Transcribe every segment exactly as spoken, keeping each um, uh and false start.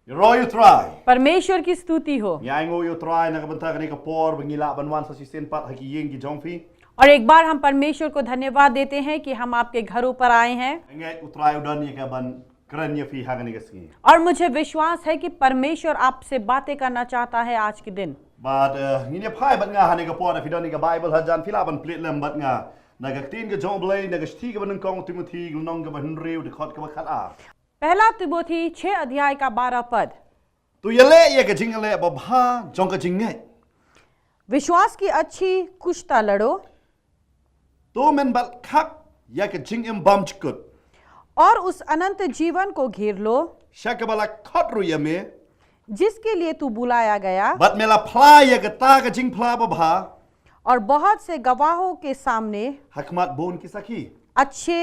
Ïaroh ïa u Trai. परमेश्वर की स्तुति हो। Ngi ainguh ïa u Trai na ka bynta kane ka por ba ngi lah ban wan sa shisien pat ha ki ïing ki jong phi. और एक बार हम परमेश्वर को धन्यवाद देते हैं कि हम आपके घरों पर आए हैं। Nga ngeit u Trai u don ïa ka ban kren ïa phi ha kane ka sngi. और मुझे विश्वास है कि परमेश्वर आपसे बातें करना चाहता है आज के दिन। Bad eh, ngin ïa phai bad nga ha kane ka por, lada phi don ïa ka Baibl hajan phi lah ban plie lem bad nga na ka ktien ka jong u Blei na ka shithi kaba nyngkong u Timothi, ka lynnong kaba hynriew, dkhot kaba khatar. पहला तिमोथी छह अध्याय का बारह पद। To ïaleh ïa ka jingïaleh babha jong ka jingngeit. विश्वास की अच्छी कुश्ती लड़ो To men bat khap ïa ka jingim bymjukut. और उस अनंत जीवन को घेर लो Sha kaba la khot ruh ïa me. जिसके लिए तू बुलाया गया Bad me la phla ïa kata ka jingphla babha. और बहुत से गवाहों के सामने Ha khmat bun ki sakhi. अच्छे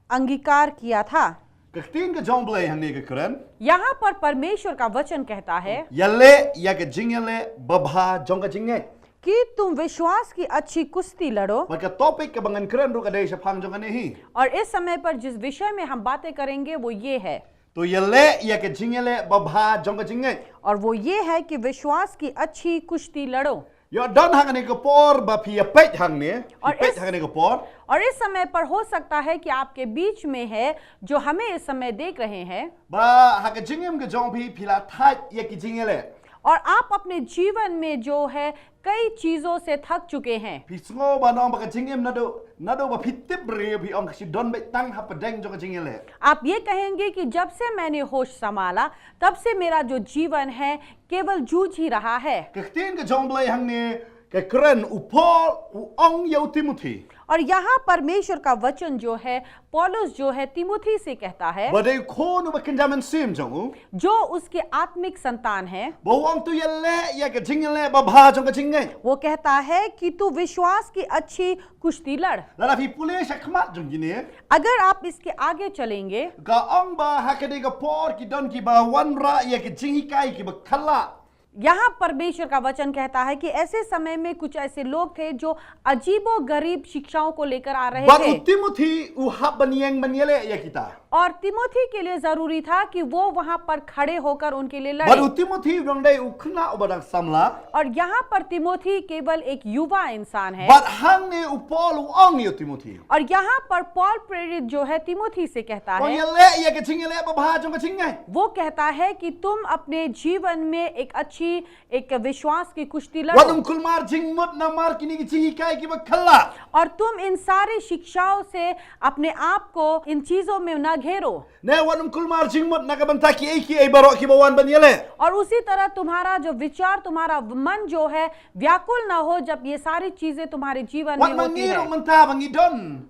अंगीकार किया था। Ka ktien ka jong u Blei hangne ka kren. यहाँ पर परमेश्वर का वचन कहता है Ïaleh ïa ka jingïaleh babha jong ka jingngeit. कि तुम विश्वास की अच्छी कुश्ती लड़ो Bad ka topic kaba ngan kren ruh ka dei shaphang jong kane hi. और इस समय पर जिस विषय में हम बातें करेंगे वो ये है To ïaleh ïa ka jingïaleh babha jong ka jingngeit. और वो ये है कि विश्वास की अच्छी कुश्ती लड़ो। Ïoh don ha kane ka por ba phi ïa peit hangne. Or Phi peit is- ha kane ka por. और इस समय पर हो सकता है कि आपके बीच में है जो हमें इस समय देख रहे हैं Ba ha ka jingim ka jong phi phi la thait ïa ki jingïaleh. और आप अपने जीवन में जो है कई चीजों से थक चुके हैं। Phi sngew ba nang ba ka jingim naduh naduh ba phi tip briew phi ong ka shi don beit tang hapdeng jong ka jingïaleh. आप ये कहेंगे कि जब से मैंने होश संभाला तब से मेरा जो जीवन है केवल जूझ ही रहा है। Ka ktien ka jong u Blei hangne ka kren u Paul u ong ïa u Timothi. और यहाँ परमेश्वर का वचन जो है पौलुस जो है तिमोथी से कहता है Ba dei u khun uba kynja mynsiem jong u. जो उसके आत्मिक संतान है Ba u ong to ïaleh ïa ka jingïaleh babha jong ka jingngeit. वो कहता है कि तू विश्वास की अच्छी कुश्ती लड़। Lada phi pule sha khmat jong kine. अगर आप इसके आगे चलेंगे Ka ong ba ha kane ka por ki don kiba wanrah ïa ka jinghikai kiba khlak. यहाँ परमेश्वर का वचन कहता है कि ऐसे समय में कुछ ऐसे लोग थे जो अजीबो गरीब शिक्षाओं को लेकर आ रहे Bad u थे Timothi u hap ban ïeng ban ïaleh ïa kita. और तिमोथी के लिए जरूरी था कि वो वहां पर खड़े होकर उनके लिए Bad u लड़े। Timothi u dang dei u khynnah uba dang samla. और यहाँ पर तिमोथी केवल एक युवा इंसान है। Bad hangne u Paul u ong ïa u Timothi. और यहाँ पर पौल प्रेरित जो है तिमोथी से कहता Ong है, ïaleh ïa ka jingïaleh babha jong ka jingngeit. वो कहता है कि तुम अपने जीवन में एक अच्छी एक विश्वास की कुश्ती Wat लड़ो nym kulmar jingmut namar kine ki jinghikai kiba khlak. और तुम इन सारी शिक्षाओं से अपने आप को इन चीजों में ना घेरो। Ne wat nym kulmar jingmut na ka bynta kiei kiei baroh kiba wan ban ïaleh. और उसी तरह तुम्हारा जो विचार, तुम्हारा मन जो है व्याकुल ना हो जब ये सारी चीजें तुम्हारे जीवन Wat में ma होती ngi ruh है। mynta ba ngi don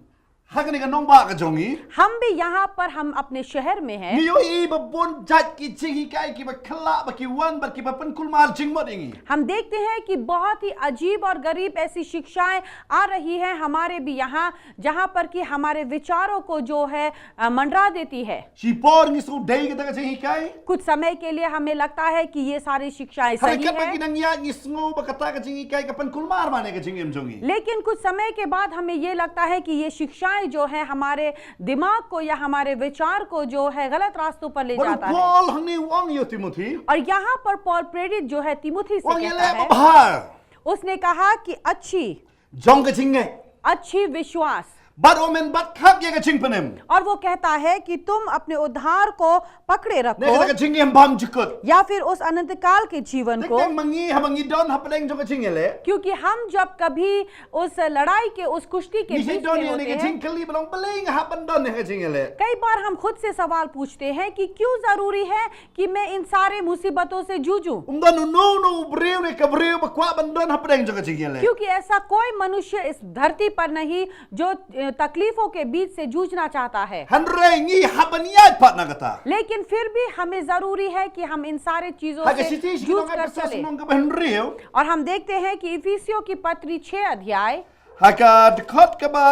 ha kane ka nongbah ka jong ngi. हम भी यहाँ पर हम अपने शहर में हैं। Ngi ïohi ba bun jait ki jinghikai kiba khlak ba ki wan bad kiba pynkulmar jingmut ïa ngi. हम देखते हैं कि बहुत ही अजीब और गरीब ऐसी शिक्षाएं आ रही हैं हमारे भी यहाँ, जहाँ पर कि हमारे विचारों को जो है अ, मंडरा देती है। Shipor ngi sngewdei kata ka jinghikai. कुछ समय के लिए हमें लगता है कि ये सारी शिक्षाएं Haba सही katba है, ngi nang ïaid ngi sngew ba kata ka jinghikai ka pynkulmar mane ka jingim jong ngi. लेकिन कुछ समय के बाद हमें ये लगता है कि ये शिक्षाएं जो है हमारे दिमाग को या हमारे विचार को जो है गलत रास्तों पर ले Bad u जाता है। Paul hangne u ong ïa u Timothi. और यहाँ पर पौल प्रेरित जो है तिमोथी से Ong कहता ïaleh है, babha. उसने कहा कि अच्छी, Jong ka jingngeit. अच्छी विश्वास। Bad ym men bat khap ïa ka jingpynim. और वो कहता है कि तुम अपने उद्धार को पकड़े Ne kata ka रखो jingim bymjukut. या फिर उस अनंत काल के जीवन को, Teng teng ma ngi haba ngi don hapdeng jong ka jingïaleh. क्योंकि हम जब कभी उस लड़ाई के, उस कुश्ती के Ngi बीच don में ïa होते ne ka हैं, jingkylli ba long balei nga hap ban don ïa ka jingïaleh. कई बार हम खुद से सवाल पूछते हैं कि क्यों जरूरी है कि मैं इन सारे मुसीबतों से जूझूं, Um don uno uno u briew ne ka briew ba kwah ban don hapdeng jong ka jingïaleh. क्योंकि ऐसा कोई मनुष्य इस धरती पर नहीं जो अ, तकलीफों के बीच से जूझना चाहता है। Hynrei ngi hap ban ïaid pat na kata. लेकिन फिर भी हमें जरूरी है कि हम इन सारे चीजों Ha ka से shithi sha ki जूझ nong कर Ephesos चलें। lynnong kaba hynriew. और हम देखते हैं कि इफिसियों की पत्री छह अध्याय Ha ka dkhot kaba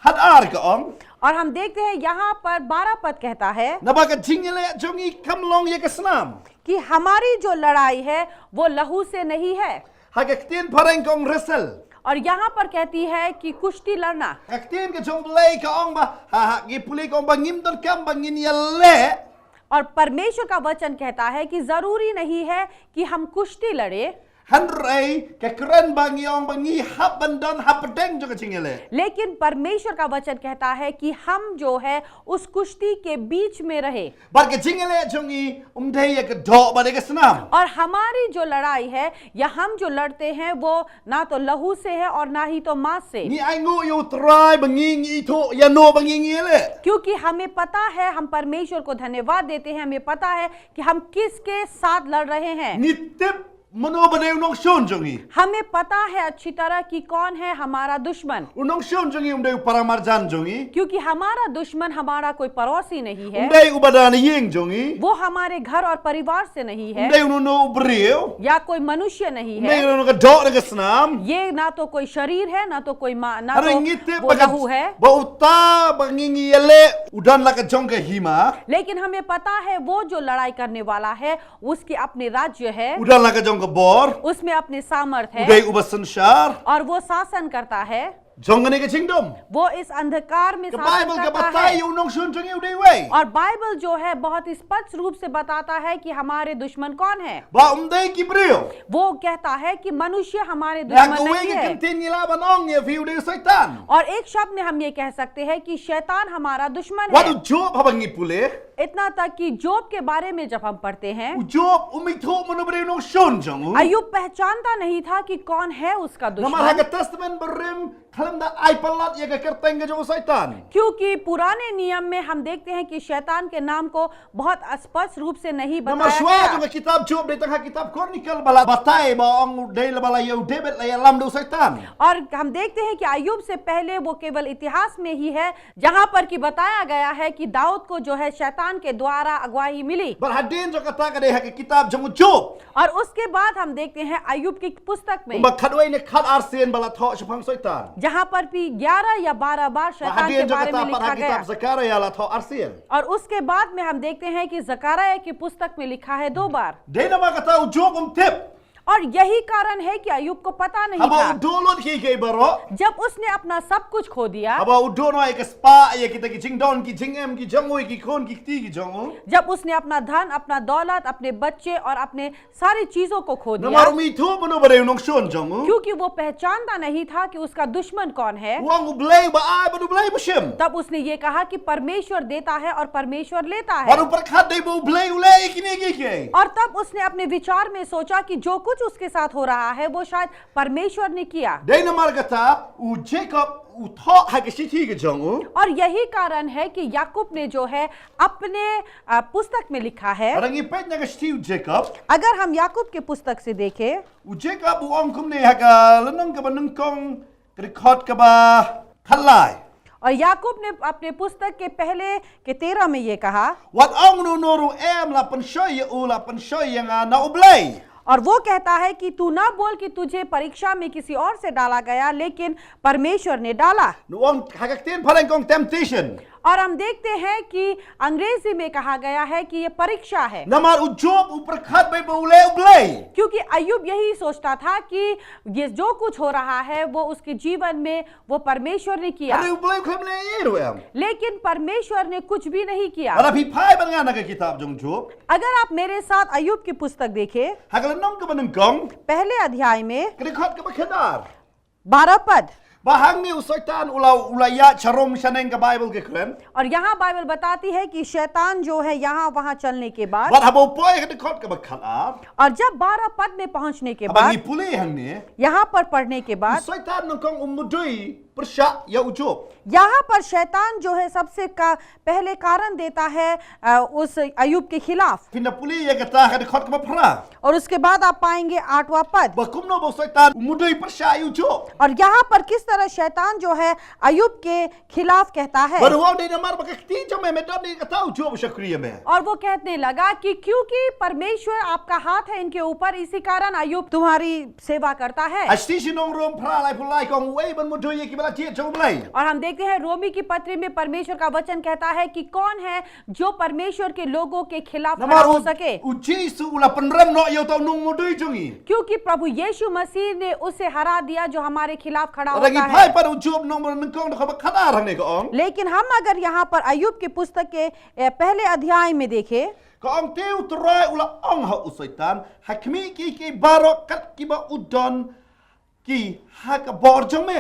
khatar ka ong. और हम देखते हैं यहाँ पर बारह पद कहता है Naba ka jingïaleh jong ngi kam long ïa ka snam. कि हमारी जो लड़ाई है वो लहू से नहीं है। Ha ka ktien phareng ka ong wrestle. और यहाँ पर कहती है कि कुश्ती लड़ना। Ka ktien ka jong u Blei ka ong ba ha ha ngi pule ka ong ba ngim donkam ba ngin ïaleh. और परमेश्वर का वचन कहता है कि जरूरी नहीं है कि हम कुश्ती लड़े। Hynrei ka kren ba ngi ong ba ngi hap ban don hapdeng jong ka jingïaleh. लेकिन परमेश्वर का वचन कहता है कि हम जो है उस कुश्ती के बीच में रहे। Bad ka jingïaleh jong ngi ym dei ïa ka doh bad ïa ka snam. और हमारी जो लड़ाई है या हम जो लड़ते हैं वो ना तो लहू से है और ना ही तो मांस से। Ngi ainguh ïa U Trai ba ngi ngi ithuh ïano ba ngi ngi ïaleh. क्योंकि हमें पता है, हम परमेश्वर को धन्यवाद देते हैं, हमें पता है कि हम किसके साथ लड़ रहे हैं। Ngi tip mano ba dei u nongshun jong ngi. हमें पता है अच्छी तरह कि कौन है हमारा दुश्मन। U nongshun jong ngi ym dei u paramarjan jong ngi. क्योंकि हमारा दुश्मन हमारा कोई पड़ोसी नहीं है। Ym dei u ba don ha ïing jong ngi. वो हमारे घर और परिवार से नहीं है। Ym dei uno uno u briew. या कोई मनुष्य नहीं है। Ym dei uno ka doh ne ka snam. ये ना तो कोई शरीर है, ना तो कोई माँ, ना तो वो लहू है। Hynrei ngi tip ba uta ba ngi ngi ïaleh u don la ka jong ka hima. लेकिन हमें पता है वो जो लड़ाई करने वाला है, उसके अपने राज्य है। U don la ka jong ka bor. उसमें अपने सामर्थ है। U dei u ba synshar. और वो शासन करता है। Jong kane ka jingdum. वो इस अंधकार में शासन करता है। Ka Baibl ka batai ïa u nongshun jong ngi u dei uei. और बाइबल जो है बहुत स्पष्ट रूप से बताता है कि हमारे दुश्मन कौन है। Ba ym dei ki briew. वो कहता है कि मनुष्य हमारे दुश्मन नहीं है। Ïa kawei ka kyntien ngi lah ban ong ïa phi u dei u Soitan. और एक शब्द में हम ये कह सकते हैं कि शैतान हमारा दुश्मन है। Wat u Job haba ngi pule. इतना तक कि जोब के बारे में जब हम पढ़ते हैं, U Job um ithuh mano ba dei u nongshun jong u. अय्यूब पहचानता नहीं था कि कौन है उसका दुश्मन। Namar ha ka Testament Barim khlem da ai palat ïa ka kyrteng ka jong u Soitan. क्योंकि पुराने नियम में हम देखते हैं कि शैतान के नाम को बहुत स्पष्ट रूप से नहीं बताया गया। Namar shuwa jong ka kitab Job dei tang ha kitab Chronicle ba la batai ba ong u dei la ba la ïa u David la ïalam da u Soitan. और हम देखते हैं कि अय्यूब से पहले वो केवल इतिहास में ही है, जहां पर कि बताया गया है कि दाऊद को जो है शैतान के द्वारा अगुवाई मिली। Bad hadien jong kata ka dei ha ka kitab jong u Job. और उसके बाद हम देखते हैं अय्यूब की पुस्तक में, Kumba khatwei ne khatar sien ba la thoh shaphang Soitan. जहां पर भी ग्यारह या बारह बार शैतान के बारे में लिखा गया। Bad hadien jong kata pat ha kitab Zechariah la thoh ar sien. और उसके बाद में हम देखते हैं कि जकरयाह की पुस्तक में लिखा है दो बार। Dei namar kata u Job um tip. और यही कारण है कि अय्यूब को पता नहीं था। Haba u duh lut kiei kiei baroh. जब उसने अपना सब कुछ खो दिया, Haba u duh noh ïa ka spah, ïa kita ki jingdon ki jingem ki jong u, ïa ki khun ki kti ki jong u. जब उसने अपना धन, अपना दौलत, अपने बच्चे और अपने सारी चीजों को खो दिया, Namar um ithuh mano ba dei u nongshun jong u. क्योंकि वो पहचानता नहीं था कि उसका दुश्मन कौन है। U ong u Blei ba ai bad u Blei ba shim. तब उसने ये कहा कि परमेश्वर देता है और परमेश्वर लेता है। Bad u pyrkhat dei ba u Blei u leh ïa kine kiei kiei. और तब उसने अपने विचार में सोचा कि जो कुछ उसके साथ हो रहा है, वो शायद परमेश्वर ने किया। Dei namar kata u Jakob u thoh ha ka shithi ka jong u. और यही कारण है कि याकूब ने जो है अपने, अ, पुस्तक में लिखा है। Lada ngi peit na ka shithi u Jakob. अगर हम याकूब के पुस्तक से देखें, U Jakob u ong kumne ha ka lynnong kaba nyngkong, ka dkhot kaba khatlai. और याकूब ने अपने पुस्तक के पहले के तेरह में ये कहा, Wat ong uno uno ruh em, la pynshoi ïa u, la pynshoi ïa nga na u Blei. और वो कहता है कि तू ना बोल कि तुझे परीक्षा में किसी और से डाला गया, लेकिन परमेश्वर ने डाला। Ngi ong ha ka ktien phareng ka ong temptation. और हम देखते हैं कि अंग्रेजी में कहा गया है कि ये परीक्षा है। Namar u Job u pyrkhat beit ba u leh u Blei. क्योंकि अय्यूब यही सोचता था कि ये जो कुछ हो रहा है, वो उसके जीवन में वो परमेश्वर ने किया। Hynrei u Blei u khlem leh ei ruh em. लेकिन परमेश्वर ने कुछ भी नहीं किया। Lada phi phai bad nga na ka kitab jong u Job. अगर आप मेरे साथ अय्यूब की पुस्तक देखें, Ha ka lynnong kaba nyngkong. पहले अध्याय में Ka dkhot kaba khatar. बारह पद। Ba hangne u Soitan u la, u la ïaid sharum shaneng, ka Baibl ka kren. और यहाँ बाइबल बताती है कि शैतान जो है यहाँ वहाँ चलने के बाद, Bad haba u poi ha ka dkhot kaba khatar. और जब बारह पद में पहुंचने के Haba बाद, ngi pule hangne. यहाँ पर पढ़ने के U बाद, Soitan nyngkong u mudui pyrshah ïa u Job. यहाँ पर शैतान जो है सबसे का, पहले कारण देता है, अ, उस अय्यूब के खिलाफ। Phin da pule ïa kata ha ka dkhot kaba phra. और उसके बाद आप पाएंगे आठवां पद। Ba kumno ba u Soitan u mudui pyrshah ïa u Job. और यहाँ पर किस तरह शैतान जो है अय्यूब के खिलाaf कहता है। Bad u ong dei namar ba ka kti jong me, me don ïa kata u Job u shakri ïa me. और वो कहने लगा कि क्योंकि परमेश्वर आपका हाथ है इनके ऊपर, इसी कारण अय्यूब तुम्हारी सेवा करता है। Ha shithi shnong Rom phra laiphew lai ka ong uei ban mudui ïa kiba Jied jong U Blei. और हम देखते हैं रोमी की पत्री में परमेश्वर का वचन कहता है कि कौन है जो परमेश्वर के लोगों के खिलाफ खड़ा Namar हो u, सके। U Jisu u la pynrem noh ïa uta u nongmudui jong ngi. क्योंकि प्रभु यीशु मसीह ने उसे हरा दिया जो हमारे खिलाफ खड़ा Lada ngi होता phai है। pat u Job nongmudui nyngkong dkhot ba khatnar hangne ka ong. लेकिन हम अगर यहाँ पर अय्यूब की पुस्तक के ए, पहले अध्याय में देखें, Ka ong te U Trai u la ong ha u Soitan, ha khmih kiei kiei baroh kat kiba u don ki ha ka bor jong me.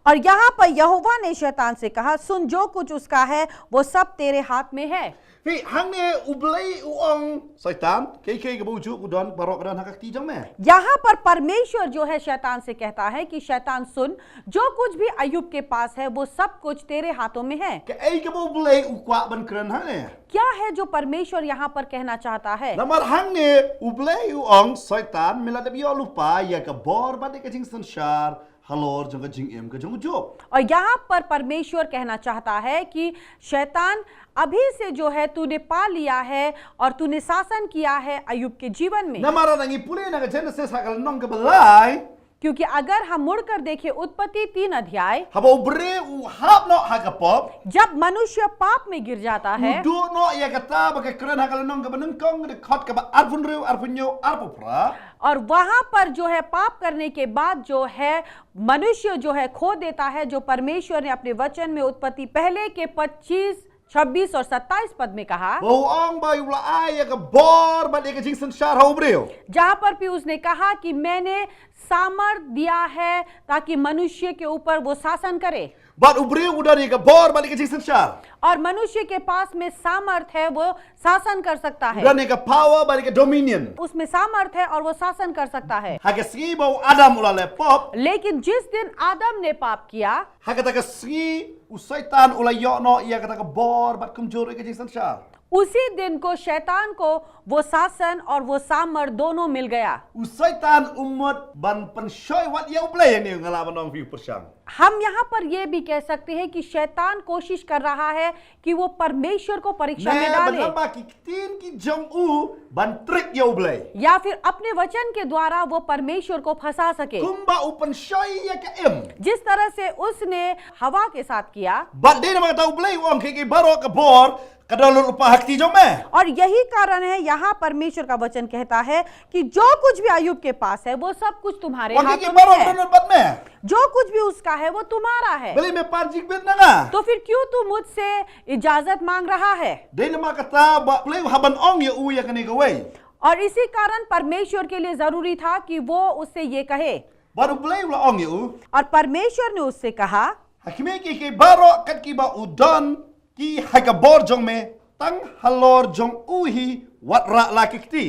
और यहाँ पर यहोवा ने शैतान से कहा, सुन, जो कुछ उसका है वो सब तेरे हाथ में है। Phi, hangne U Blei u ong, Soitan, kiei kiei kaba u juh u don, baroh ka don ha ka kti jong me. यहाँ पर परमेश्वर जो है शैतान से कहता है कि शैतान सुन, जो कुछ भी अय्यूब के पास है वो सब कुछ तेरे हाथों में है। Kaei kaba U Blei u kwah ban kren hangne? क्या है जो परमेश्वर यहाँ पर कहना चाहता है? Namar hangne U Blei u ong, Soitan, me la dep ïoh lypa ïa ka bor bad ïa ka jingsynshar halor jong ka jingim ka jong u Job. और यहाँ पर परमेश्वर कहना चाहता है कि शैतान, अभी से जो है तूने पा लिया है और तूने शासन किया है अय्यूब के जीवन में। Namar lada ngi pule na ka Genesis ha ka lynnong kaba lai, क्योंकि अगर हम मुड़कर देखें उत्पत्ति तीन अध्याय, haba u briew u hap noh ha ka pop, जब मनुष्य पाप में गिर जाता है u duh noh ïa kata ba ka kren ha ka lynnong kaba nyngkong, dkhot kaba arphew hynriew, arphew hynñiew, arphew phra. और वहां पर जो है पाप करने के बाद जो है मनुष्य जो है खो देता है, जो परमेश्वर ने अपने वचन में उत्पत्ति पहले के पच्चीस, छब्बीस और सत्ताईस पद में कहा, Ba u ong ba u la ai ïa ka bor bad ïa ka jingsynshar ha u briew. जहां पर भी उसने कहा कि मैंने सामर्थ दिया है ताकि मनुष्य के ऊपर वो शासन करे। Bad u briew u don ïa ka bor bad ïa ka jingsynshar. और मनुष्य के पास में सामर्थ है, वो शासन कर सकता U है। don ïa ka power bad ïa ka dominion. उसमें सामर्थ है और वो शासन कर सकता है। Ha ka sngi ba u Adam u la leh pop, लेकिन जिस दिन आदम ने पाप किया, ha kata ka sngi u Soitan u la ïoh noh ïa kata ka bor bad kumjuh ruh ïa ka jingsynshar. उसी दिन को शैतान को वो शासन और वो सामर्थ दोनों मिल गया। U Soitan u mut ban pynshoi wat ïa U Blei, ïa ne nga lah ban ong phi u pyrshang. हम यहाँ पर ये भी कह सकते हैं कि शैतान कोशिश कर रहा है कि वो परमेश्वर को परीक्षा में Ne डाले, ban ba ki ktien ki jong u ban trick ïa U Blei. या फिर अपने वचन के द्वारा वो परमेश्वर को फंसा सके। Kumba u pynshoi ïa ka im. जिस तरह से उसने हवा के साथ किया। Bad dei namar kata U Blei u ong, kiei kiei baroh ka bor ka don lut lypa ha kti jong me. और यही कारण है, यहाँ परमेश्वर का वचन कहता है कि जो कुछ भी अय्यूब के पास है, वो सब कुछ तुम्हारे Ong, kiei हाथों kiei में baroh ka है। don lut bad me. जो कुछ भी उसका है, वो तुम्हारा है। Balei me pan jingpynbeit na nga? तो फिर क्यों तू मुझसे इजाजत मांग रहा है? Dei namar kata ba U Blei u hap ban ong ïa u ïa kane kawei. और इसी कारण परमेश्वर के लिए जरूरी था कि वो उससे ये कहे। Bad U Blei u la ong ïa u. और परमेश्वर ने उससे कहा, Ha khmih kiei kiei baroh kat kiba u don ki ha ka bor jong me, tang halor jong u hi wat rah la ki kti.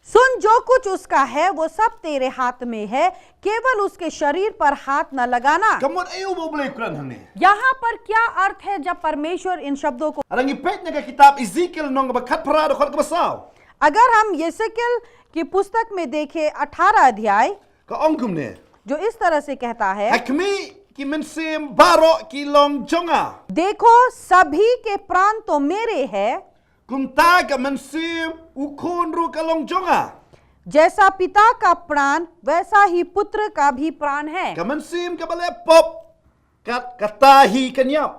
सुन, जो कुछ उसका है वो सब तेरे हाथ में है, केवल उसके शरीर पर हाथ न लगाना। Ka mut aïu ba U Blei u kren hangne? यहाँ पर क्या अर्थ है जब परमेश्वर इन शब्दों को Lada ngi peit na ka kitab Ezekiel lynnong kaba khatphra dkhot kaba saw. अगर हम यसेकेल की पुस्तक में देखें, अठारह अध्याय, Ka ong kumne. जो इस तरह से कहता है, Ha khmih ki mynsiem baroh ki long jong nga. देखो, सभी के प्राण तो मेरे हैं, Kumta ka mynsiem u khun ruh ka long jong nga. जैसा पिता का प्राण वैसा ही पुत्र का भी प्राण है। Ka mynsiem kaba leh pop, kat kata hi kan ïap.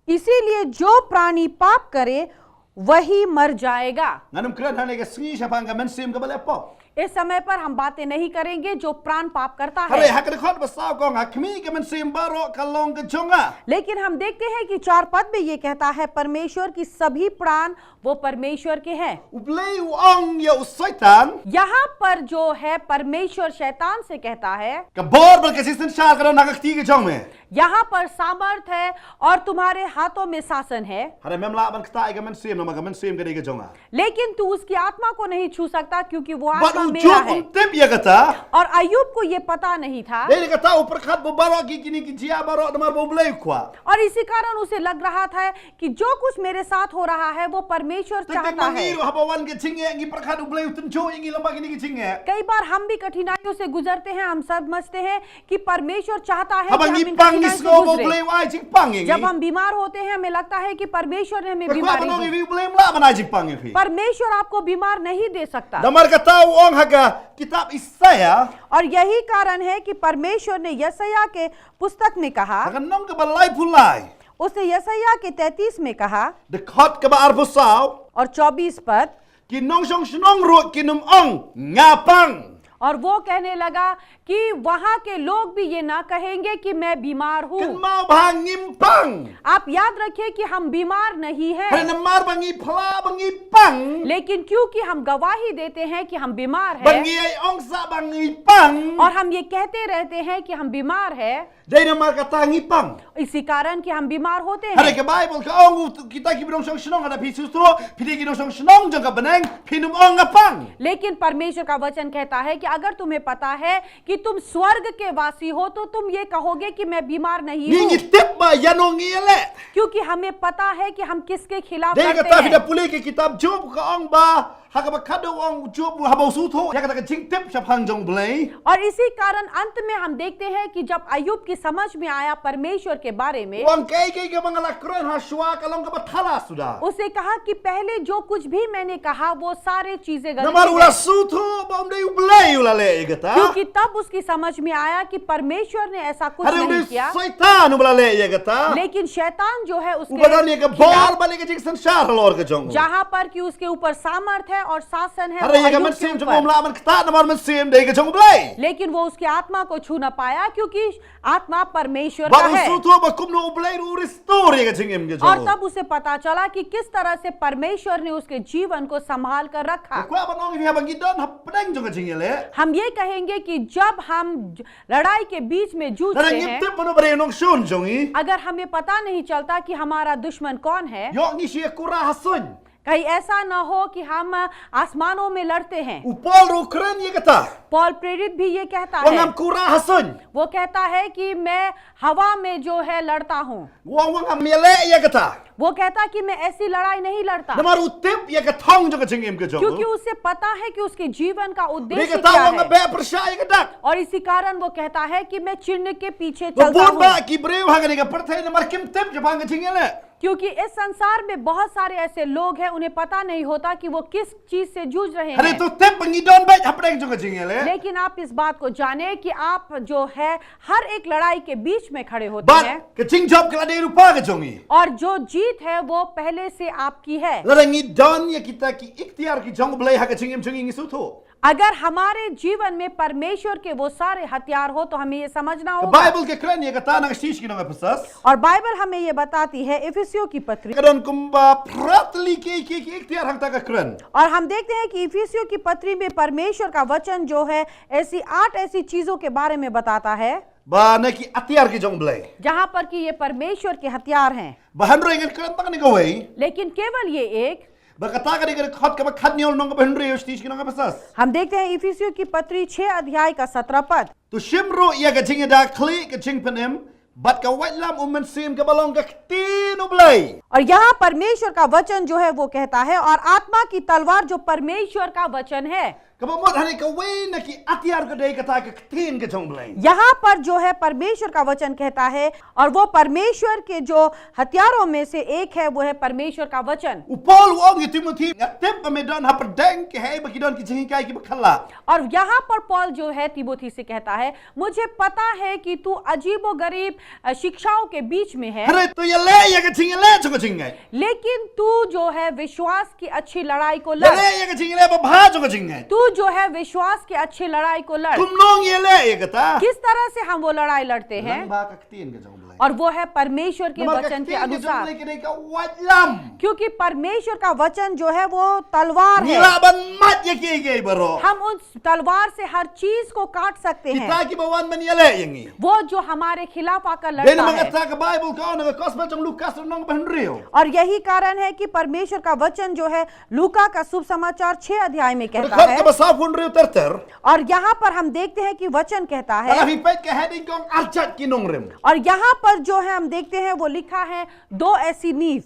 इसीलिए जो प्राणी पाप करे वही मर जाएगा। Ngan ym kren hangne ka sngi shaphang ka mynsiem kaba leh pop. इस समय पर हम बातें नहीं करेंगे जो प्राण पाप करता Hynrei है। ha ka dkhot ba saw ka ong, ha khmih ka mynsiem baroh ka long ka jong nga. लेकिन हम देखते हैं कि चार पद में ये कहता है, परमेश्वर की सभी प्राण वो परमेश्वर के हैं। U Blei u ong ïa u Soitan. यहाँ पर जो है, परमेश्वर शैतान से कहता है, Ka bor bad ka jingsynshar ka don ha ka kti ka jong me. यहाँ पर सामर्थ है और तुम्हारे हाथों में शासन है। Hynrei mem lah ban ktah ïa ka mynsiem namar ka mynsiem ka dei ka jong nga. लेकिन तू उसकी आत्मा को नहीं छू सकता, क्योंकि वो Bad आत्मा u मेरा Job है। um tip ïa kata. और अय्यूब को ये पता नहीं था। Dei na kata u pyrkhat ba baroh ki kine ki jia baroh namar ba U Blei u kwah. और इसी कारण उसे लग रहा था कि जो कुछ मेरे साथ हो रहा है, वो परमेश्वर Teng teng चाहता ma ngi है। ruh haba wan ka jingeh ngi pyrkhat U Blei u tynjuh ïa ngi lyngba kine ki jingeh. कई बार हम भी कठिनाइयों से गुजरते हैं, हम समझते हैं कि परमेश्वर चाहता है Haba कि हम ngi इन pang ngi कठिनाइयों से sngew ba U गुजरें। Blei u ai jingpang ïa जब ngi. हम बीमार होते हैं, हमें लगता है कि परमेश्वर ने हमें Nga kwah बीमारी ban ong ïa दी। phi, U Blei um lah ban ai jingpang ïa phi. परमेश्वर आपको बीमार नहीं दे सकता। Namar kata u ong, Ha ka kitab Isaiah, और यही कारण है कि परमेश्वर ने यसायाह के पुस्तक में कहा, ha ka lynnong kaba laiphew lai, उसने यसायाह के तैंतीस में कहा dkhot kaba arphew saw, और चौबीस पद, ki nongshong shnong ruh kin ym ong nga pang. और वो कहने लगा कि वहां के लोग भी ये ना कहेंगे कि मैं बीमार हूँ। Kynmaw ba ngim pang. आप याद रखिए कि हम बीमार नहीं Hynrei हैं, namar ba ngi phla ba ngi pang, लेकिन क्योंकि हम गवाही देते हैं कि हम बीमार ba हैं ngi ai ong sa ba ngi pang, और हम ये कहते रहते हैं कि हम बीमार हैं, dei namar kata ngi pang. इसी कारण कि हम बीमार होते Hynrei हैं। ka Baibl ka ong, kita kiba nongshong shnong, lada phi sngewthuh phi dei ki nongshong shnong jong ka bneng, phin ym ong nga pang. लेकिन परमेश्वर का वचन कहता है कि अगर तुम्हें पता है कि तुम स्वर्ग के वासी हो, तो तुम ये कहोगे कि मैं बीमार नहीं Ngi हूँ, ngi tip ba ïano ngi ïaleh. क्योंकि हमें पता है कि हम किसके खिलाफ Dei लड़ते kata phi da हैं। pule ki kitab Job, ka ong ba ha kaba khadduh ong Job, haba u sngewthuh ïa kata ka jingtip shaphang jong U Blei, और इसी कारण अंत में हम देखते हैं कि जब अय्यूब की समझ में आया परमेश्वर के बारे में, u ong kaei kaei kaba nga la kren ha shuwa ka long kaba thala suda. उसने कहा कि पहले जो कुछ भी मैंने कहा, वो सारे चीजें गलत Namar u la हैं। sngewthuh ba ym dei U Blei u la leh ïa kata. क्योंकि तब उसकी समझ में आया कि परमेश्वर ने ऐसा कुछ Hynrei u नहीं dei किया, Soitan uba la leh ïa kata. लेकिन शैतान जो है Uba उसके don ïa ka bor bad ïa ka jingsynshar halor ka jong u. जहां पर कि उसके ऊपर सामर्थ है और शासन है, वो Hynrei ïa ka अय्यूब के mynsiem jong u ऊपर। ym lah ban ktah namar mynsiem dei ka jong U Blei. लेकिन वो उसके आत्मा को छू ना पाया, क्योंकि आत्मा परमेश्वर का Bad u है। sngewthuh ba kumno U Blei ruh u restore ïa ka jingim ka jong और u. तब उसे पता चला कि किस तरह से परमेश्वर ने उसके जीवन को संभाल कर रखा। Nga kwah ban ong ïa phi, haba ngi don hapdeng jong ka jingïaleh, हम ये कहेंगे कि जब हम ज- लड़ाई के बीच में lada जूझते ngim हैं, tip mano ba dei u nongshun jong ngi, अगर हमें पता नहीं चलता कि हमारा दुश्मन कौन है, ïoh ngi shu ïakura ha suiñ. कहीं ऐसा ना हो कि हम आसमानों में लड़ते हैं। U Paul ruh u kren ïa kata. पौल प्रेरित भी ये कहता U ong है, ngam kura ha suiñ. वो कहता है कि मैं हवा में जो है लड़ता हूँ। U ong ngam ïaleh ïa kata. वो कहता कि मैं ऐसी लड़ाई नहीं लड़ता, Namar u tip ïa ka thong jong ka jingim ka jong u. क्योंकि उसे पता है कि उसके जीवन का Dei उद्देश्य kata क्या u ong nga है। beh pyrshah ïa ka dak. और इसी कारण वो कहता है कि मैं चिन्ह के पीछे Ba चलता bun हूँ, bah ki briew ha kane ka pyrthei namar kim tip shaphang ka jingïaleh. क्योंकि इस संसार में बहुत सारे ऐसे लोग हैं, उन्हें पता नहीं होता कि वो किस चीज से जूझ रहे Hynrei हैं। to tip ba ngi don beit hapdeng jong ka jingïaleh. लेकिन आप इस बात को जाने कि आप जो है हर एक लड़ाई के बीच में खड़े होते Bad हैं, ka jingjop ka la dei lypa ka jong ngi. और जो जीत है वो पहले से आपकी है। Lada ngi don ïa kita ki iktiar ki jong U Blei ha ka jingim jong ngi, ngi sngewthuh. अगर हमारे जीवन में परमेश्वर के वो सारे हथियार हो, तो हमें ये समझना Ka होगा। Baibl ka kren ïa kata na ka shithi sha ki nong Ephesus. और बाइबल हमें ये बताती है, इफिसियों की पत्री, Ka don kumba phra tylli ki, ki, ki iktiar hangta ka kren. और हम देखते हैं कि इफिसियों की पत्री में परमेश्वर का वचन जो है, ऐसी आठ ऐसी चीजों के बारे में बताता है, Ba na ki atiar ki jong U Blei. जहां पर कि ये परमेश्वर के हथियार हैं। Ba hynrei ngan kren tang kane kawei. लेकिन केवल ये एक, Ba kata ka dei ka dkhot kaba khathynñiew, lynnong kaba hynriew, shithi sha ki nong Ephesus. हम देखते हैं इफिसियों की पत्री छह अध्याय का सत्रह पद, To shim ruh ïa ka jingïada khlieh, ka jingpynim bad ka waitlam u Mynsiem kaba long ka ktien U Blei. और यहाँ परमेश्वर का वचन जो है वो कहता है, और आत्मा की तलवार जो परमेश्वर का वचन है। Kaba mut hangne kawei na ki atiar ka dei kata ka ktien ka jong U Blei. यहाँ पर जो है परमेश्वर का वचन कहता है, और वो परमेश्वर के जो हथियारों में से एक है, वो है परमेश्वर का वचन। U Paul u ong ïa u Timothi, nga tip ba me don hapdeng ki hei ba ki don ki jinghikai kiba khlad. और यहाँ पर पौल जो है तीमोथी से कहता है, मुझे पता है कि तू अजीबोगरीब, अ, शिक्षाओं के बीच में है, Hynrei to ïaleh ïa ka jingïaleh jong ka jingngeit. लेकिन तू जो है विश्वास की अच्छी लड़ाई को लड़। Ïaleh ïa ka jingïaleh babha jong ka jingngeit. तू जो है विश्वास की अच्छी लड़ाई को लड़। Kumno ngi ïaleh ïa kata? किस तरह से हम वो लड़ाई लड़ते हैं? Lyngba ka ktien ka jong U Blei. और वो है परमेश्वर के Namar ka वचन के ktien ka jong U अनुसार। Blei ka dei ka waitlam. क्योंकि परमेश्वर का वचन जो है वो तलवार Ngi है। lah ban mad ïa kiei kiei baroh. हम उन तलवार से हर चीज को काट सकते हैं, Kita kiba wan ban ïaleh ïa ngi. वो जो हमारे खिलाफ आकर Dei लड़ता namar है। kata ka Baibl ka ong na ka Gospel jong u Lukas, lynnong kaba hynriew, और यही कारण है कि परमेshwr का वचन जो है लूका का शुभ समाचार छह अध्याय में कहता dkhot है, kaba sawphew hynriew ter ter. और यहाँ पर हम देखते हैं कि वचन कहता Lada है, phi peit ka heading ka ong arjat ki nongrim. और यहाँ पर जो है हम देखते हैं वो लिखा है दो ऐसी नींव।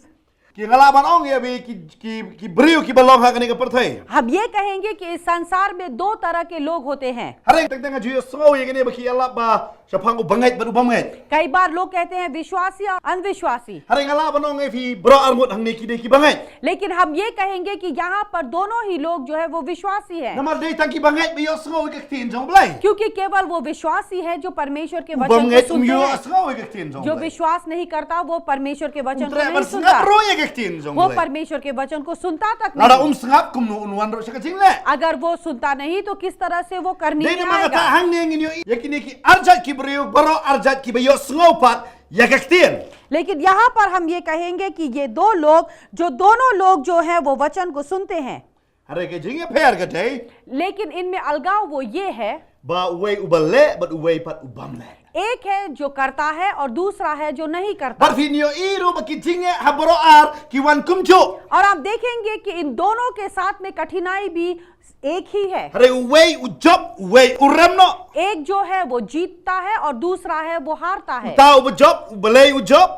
Ki nga lah ban ong ïa phi ki, ki, ki briew kiba long ha kane ka pyrthei. हम ये कहेंगे कि इस संसार में दो तरह के लोग होते हैं। Hynrei teng teng nga ju ïohsngew ïa kane ba ki ïalap ba shaphang u bangeit bad u bym ngeit. कई बार लोग कहते हैं विश्वासी और अविश्वासी। Hynrei nga lah ban ong ïa phi baroh arngut hangne ki dei ki bangeit. लेकिन हम ये कहेंगे कि यहाँ पर दोनों ही लोग जो है वो विश्वासी हैं। Namar dei tang ki bangeit ba ïohsngew ïa ka ktien jong U Blei. क्योंकि केवल वो विश्वासी है जो परमेशर के वचन को सुनते हैं। U bym ngeit um ïohsngew ïa ka ktien jong U Blei. जो विश्वास नहीं करता वो परमेशर के वचन को नहीं सुनता। Um treh ban sngap ruh ïa ka ktien jong U Blei. वो परमेशर के वचन को सुनता तक नहीं। Lada um sngap kumno un wan ruh sha ka jingleh. अगर वो सुनता नहीं तो किस तरह से वो करने में आएगा? Dei namar kata hangne ngin ïohi ïa kine ki arjait ki briew baroh arjait kiba ïohsngew pat ïa ka ktien. लेकिन यहाँ पर हम ये कहेंगे कि ये दो लोग, जो दोनों लोग जो हैं, वो वचन को सुनते हैं। Hynrei ka jingïapher ka dei. लेकिन इनमें अलगाव वो ये है। Ba uwei uba leh bad uwei pat u bym leh. एक है जो करता है और दूसरा है जो नहीं करता। Bad phin ïohi ruh ba ki jingeh ha baroh ar ki wan kumjuh. और आप देखेंगे कि इन दोनों के साथ में कठिनाई भी एक ही है। Hynrei uwei u jop, uwei u rem noh. एक जो है वो जीतता है और दूसरा है वो हारता है। Uta uba jop, u blei u jop.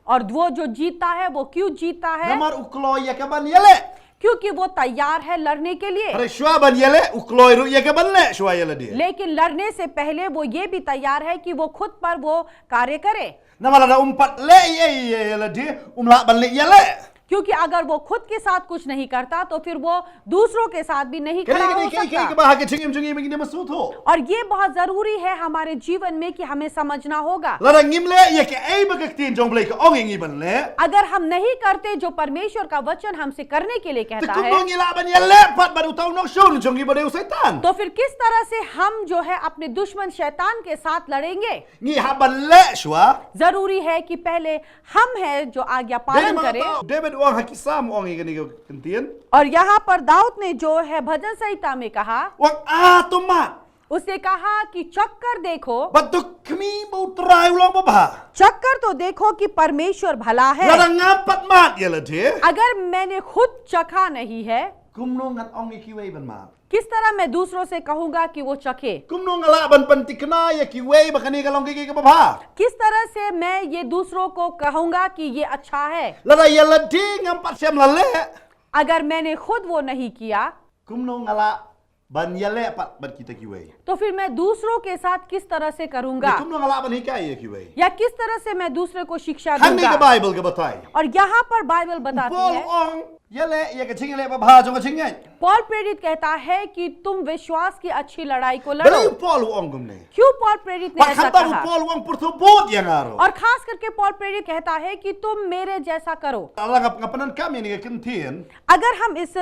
और वो जो जीतता है वो क्यों जीतता है? Namar u kloi ïa ka ban ïaleh. क्योंकि वो तैयार है लड़ने के लिए। Hynrei shuwa ban ïaleh u kloi ruh ïa ka ban leh shuwa ïa lade. लेकिन लड़ने से पहले वो ये भी तैयार है कि वो खुद पर वो कार्य करे। Namar lada um pat leh ei ei ïa lade, um lah ban leh ïaleh. क्योंकि अगर वो खुद के साथ कुछ नहीं करता तो फिर वो दूसरों के साथ भी नहीं खड़ा हो सकता। Kane kane kane kaba ha ka jingim jong ngi ba ngin ïa sngewthuh. और ये बहुत जरूरी है हमारे जीवन में कि हमें समझना होगा। Lada ngim leh ïa kaei ba ka ktien jong U Blei ka ong ïa ngi ban leh. अगर हम नहीं करते जो परमेश्वर का वचन हमसे करने के लिए कहता है, te kumno ngi lah ban ïaleh pat bad uta u nongshun jong ngi ba dei u Soitan. तो फिर किस तरह से हम जो है अपने दुश्मन शैतान के साथ लड़ेंगे? Ngi hap ban leh shuwa. जरूरी है कि पहले हम हैं जो आज्ञा पालन करें। David u ong ha ki Salm u ong ïa kane ka kyntien. और यहाँ पर दाऊद ने जो है भजन संहिता में कहा, u ong, ah, to mad. उसने कहा कि चक्कर देखो। Bad to khmih ba U Trai u long babha. चक्कर तो देखो कि परमेश्वर भला है। Lada ngam pat mad ïa lade. अगर मैंने खुद चखा नहीं है, kumno ngan ong ïa kiwei ban mad? किस तरह मैं दूसरों से कहूंगा कि वो चखे? Kumno nga lah ban pynthikna ïa kiwei ba kane ka long kaei kaei kaba bha? किस तरह से मैं ये दूसरों को कहूंगा कि ये अच्छा है? Lada ïa lade ngam pat shym la leh. अगर मैंने खुद वो नहीं किया, kumno nga lah ban ïaleh pat bad kita kiwei? तो फिर मैं दूसरों के साथ किस तरह से करूंगा? Te kumno nga lah ban hikai ïa kiwei? या किस तरह से मैं दूसरे को शिक्षा दूंगा? Hangne ka Baibl ka batai. और यहाँ पर बाइबल बताती है, u Paul u ong, ïaleh ïa ka jingïaleh babha jong ka jingngeit. पौल प्रेरित कहता है कि तुम विश्वास की अच्छी लड़ाई को लड़ो। Balei u Paul u ong kumne? क्यों पौल प्रेरित ने ऐसा कहा? Bad khamtam u Paul u ong pyrthuh bud ïa nga ruh. और खास करके पौल प्रेरित कहता है कि तुम मेरे जैसा करो। Lada nga, nga pyndonkam ïa kane ka kyntien, अगर हम इस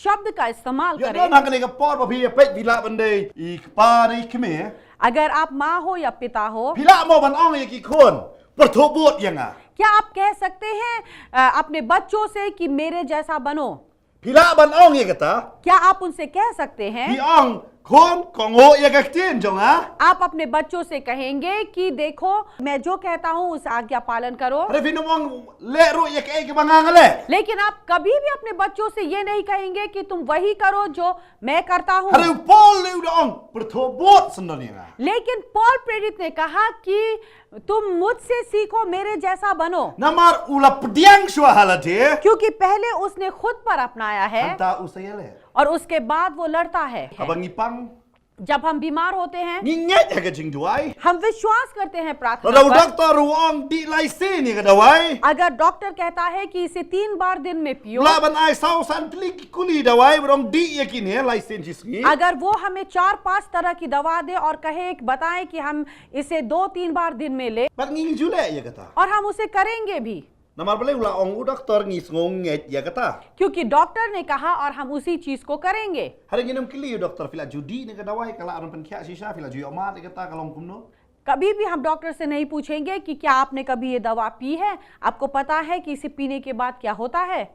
शब्द का इस्तेमाल करें, ïoh don ha kane ka por ba phi ïa peit phi lah ban dei i kpa ne i kmie, अगर आप माँ हो या पिता हो, phi lah mo ban ong ïa ki khun, pyrthuh bud ïa nga? क्या आप कह सकते हैं, अ, अपने बच्चों से कि मेरे जैसा बनो? Phi lah ban ong ïa kata? क्या आप उनसे कह सकते हैं? Phi ong, khun, kohnguh ïa ka ktien jong nga. आप अपने बच्चों से कहेंगे कि देखो, मैं जो कहता हूँ, उस आज्ञा पालन करो। Hynrei phin ym ong, leh ruh ïa kaei kaba nga nga leh. लेकिन आप कभी भी अपने बच्चों से ये नहीं कहेंगे कि तुम वही करो जो मैं करता हूँ। Hynrei u Paul u da ong, pyrthuh bud syndon ïa nga. लेकिन पौल प्रेरित ने कहा कि तुम मुझसे सीखो, मेरे जैसा बनो। Namar u la pdiang shuwa ha lade. क्योंकि पहले उसने खुद पर अपनाया है। Hangta u sa ïaleh. और उसके बाद वो लड़ता है। Haba ngi pang, जब हम बीमार होते हैं, ngi ngeit ha ka jingduwai. हम विश्वास करते हैं प्रार्थना पर। Lada u doktor u ong dih lai sien ïa ka dawai. अगर डॉक्टर कहता है कि इसे तीन बार दिन में पियो, lah ban ai saw san tylli ki kuli dawai, u ong dih ïa kine lai sien shi sngi. अगर वो हमें चार पांच तरह की दवा दे और कहे, बताए कि हम इसे दो तीन बार दिन में ले, bad ngi ju leh ïa kata. और हम उसे करेंगे भी। Namar balei u la ong u doktor, ngi sngewngeit ïa kata. क्योंकि डॉक्टर ने कहा और हम उसी चीज को करेंगे। Hynrei ngin ym kylli u doktor, phi la ju dih ne ka dawai, ka la ran pynkhiah shisha, phi la ju ïoh mad ïa kata, ka long kumno? कभी भी हम डॉक्टर से नहीं पूछेंगे कि क्या आपने कभी ये दवा पी है, आपको पता है कि इसे पीने के बाद क्या होता है।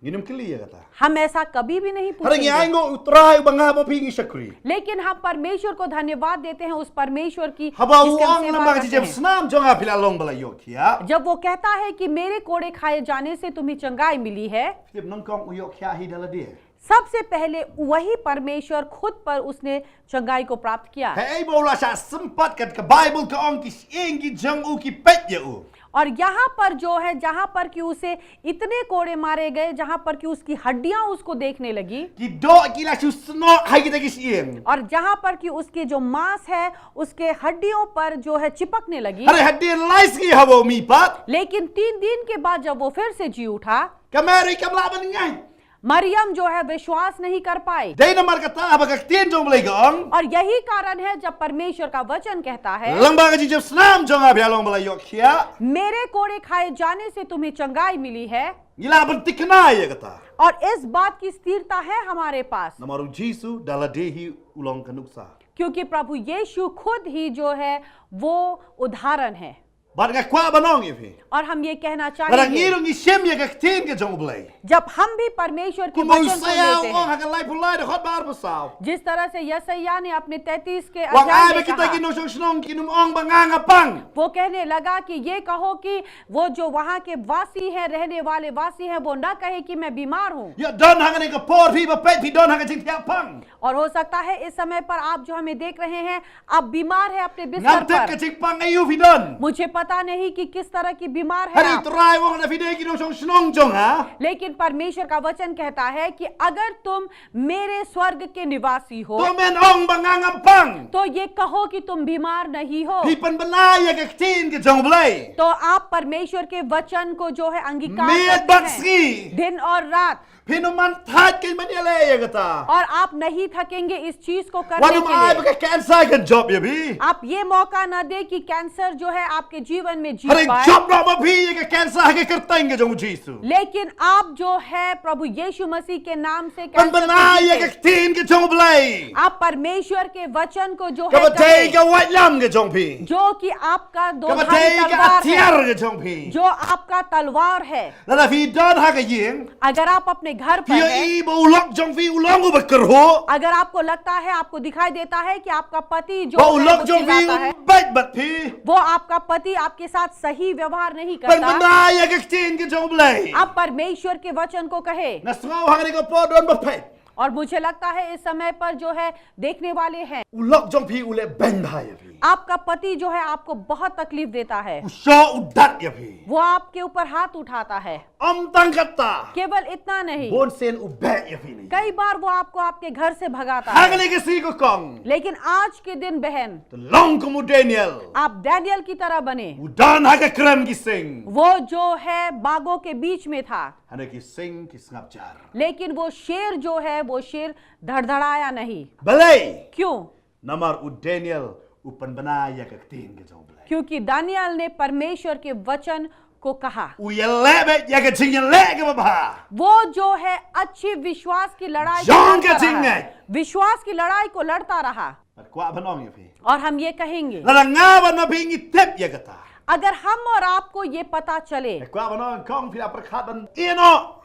Ngin ym kylli ïa kata. हम ऐसा कभी भी नहीं पूछेंगे। Hynrei ngi ainguh U Trai uba ngam ha phi ngi shakri. लेकिन हम परमेश्वर को धन्यवाद देते हैं, उस परमेश्वर की, haba u ong lem ba ka jingïaseng snam jong nga phi la long ba la ïoh khiah. जब वो कहता है कि मेरे कोड़े खाए जाने से तुम्हें चंगाई मिली है, phi tip nyngkong u ïoh khiah hi da lade. सबसे पहले वही परमेश्वर खुद पर उसने चंगाई को प्राप्त किया। Haei ba u la shah sympat, kat ka Baibl ka ong ki shyieng ki jong u ki peit ïa u. और यहाँ पर जो है, जहां पर कि उसे इतने कोड़े मारे गए, जहां पर कि उसकी हड्डियां उसको देखने लगी, Ki doh ki la shu snoh ha kita ki shyieng. और जहां पर कि उसके जो मांस है, उसके हड्डियों पर जो है चिपकने लगी। Hynrei hadien lai sngi haba u mihpat. लेकिन तीन दिन के बाद जब वो फिर से जी उठा, Ka Mary kam lah ban ngeit. मरियम जो है विश्वास नहीं कर पाई। Dei namar kata haba ka ktien jong U Blei ka ong. और यही कारण है जब परमेश्वर का वचन कहता है, Lyngba ka jingjop snam jong nga ba ïa long ba la ïoh khiah. मेरे कोड़े खाए जाने से तुम्हें चंगाई मिली है। Ngi lah ban thikna ïa kata. और इस बात की स्थिरता है हमारे पास, Namar u Jisu da lade hi u long ka nuksa. क्योंकि प्रभु यीशु खुद ही जो है वो उदाहरण है। Bad nga kwah ban ong ïa phi. और हम ये कहना Lada ngi चाहेंगे, ruh ngi shim ïa ka ktien ka jong U Blei. जब हम भी परमेश्वर के Kumba u वचन को Isaïah लेते u ong हैं, ha ka laiphew lai dkhot ba arphew saw. जिस तरह से यशायाह ने अपने तैंतीस के Wat अध्याय ai में ba kita कहा, ki nongshong shnong kin ym ong ba nga nga pang. वो कहने लगा कि ये कहो कि वो जो वहाँ के वासी हैं, रहने वाले वासी हैं, वो ना कहे कि मैं बीमार हूँ। Ïa don ha kane ka por phi ba peit phi don ha ka jingthiah pang. और हो सकता है इस समय पर आप जो हमें देख रहे हैं, आप बीमार हैं अपने बिस्तर Ngam tip ka पर। jingpang aïu phi don. मुझे पता नहीं कि किस तरह की बीमार है Hynrei आप, Trai u ong da phi dei ki nongshong shnong jong nga. लेकिन परमेश्वर का वचन कहता है कि अगर तुम मेरे स्वर्ग के निवासी हो, To men ong ba nga ngam pang. तो ये कहो कि तुम बीमार नहीं हो। Phi pynbna ïa ka ktien ka jong U Blei. तो आप परमेश्वर के वचन को जो है अंगीकार Miet करते bad हैं, sngi. दिन और रात। Phin ym man thait kein ban ïaleh ïa kata. और आप नहीं थकेंगे इस चीज को Wat करने ym ai ba के लिए। ka cancer kan jop ïa phi. आप ये मौका ना दे कि कैंसर जो है आपके जीवन में जीत Hynrei पाए, jop noh ma phi ïa ka cancer ha ka kyrteng ka jong u Jisu. लेकिन आप जो है प्रभु यीशु मसीह के नाम से कैंसर Pynbna को ïa ka जीते। ktien ka jong U Blei. आप परमेश्वर के वचन को जो है Kaba dei कहें, ka waitlam ka jong phi. जो कि आपका दो Kaba धारी dei ka तलवार atiar है, ka jong phi. जो आपका तलवार है। Lada phi don ha ka ïing. अगर आप अपने घर पर Phi हैं, ïohi ba u lok jong phi u long uba kyrhuh. अगर आपको लगता है, आपको दिखाई देता है कि आपका पति जो Ba u है, lok वो jong phi चिल्लाता u है, beit bad phi. वो आपका पति आपके साथ सही व्यवहार नहीं करता, Pynbna ïa ka ktien ka jong U Blei. आप परमेश्वर के वचन को कहे। Nga sngew ha kane ka por don ba peit. और मुझे लगता है इस समय पर जो है देखने वाले हैं, U lok jong phi u leh beiñ bha ïa phi. आपका पति जो है आपको बहुत तकलीफ देता है, U shoh u dat ïa phi. वो आपके ऊपर हाथ उठाता है। Ym tang kata. केवल इतना नहीं, Bun sien u beh ïa phi ne. कई बार वो आपको आपके घर से भगाता Ha है। kane ka sngi ka kong. लेकिन आज के दिन बहन, To long kum u Daniel. आप डैनियल की तरह बने। U don ha ka krem ki sing. वो जो है बागों के बीच में था, Hynrei ki sing ki sngap jar. लेकिन वो शेर जो है, वो शेर धड़धड़ाया नहीं। Balei? क्यों? Namar u Daniel u pynbna ïa ka ktien ka jong U Blei. क्योंकि दानियल ने परमेश्वर के वचन को कहा। U ïaleh beit ïa ka jingïaleh kaba bha. वो जो है अच्छी विश्वास की लड़ाई को Jong लड़ता ka jingngeit. रहा, विश्वास की लड़ाई को लड़ता रहा। Bad kwah ban ong ïa phi. और हम ये कहेंगे, Lada nga bad ma phi ngi tip ïa kata. अगर हम और आपको ये पता चले, Kwah ban ong kong phi la pyrkhat ban ïeh noh.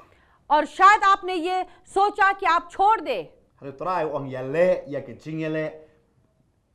और शायद आपने ये सोचा कि आप छोड़ दे, Hynrei Trai u ong ïaleh ïa ka jingïaleh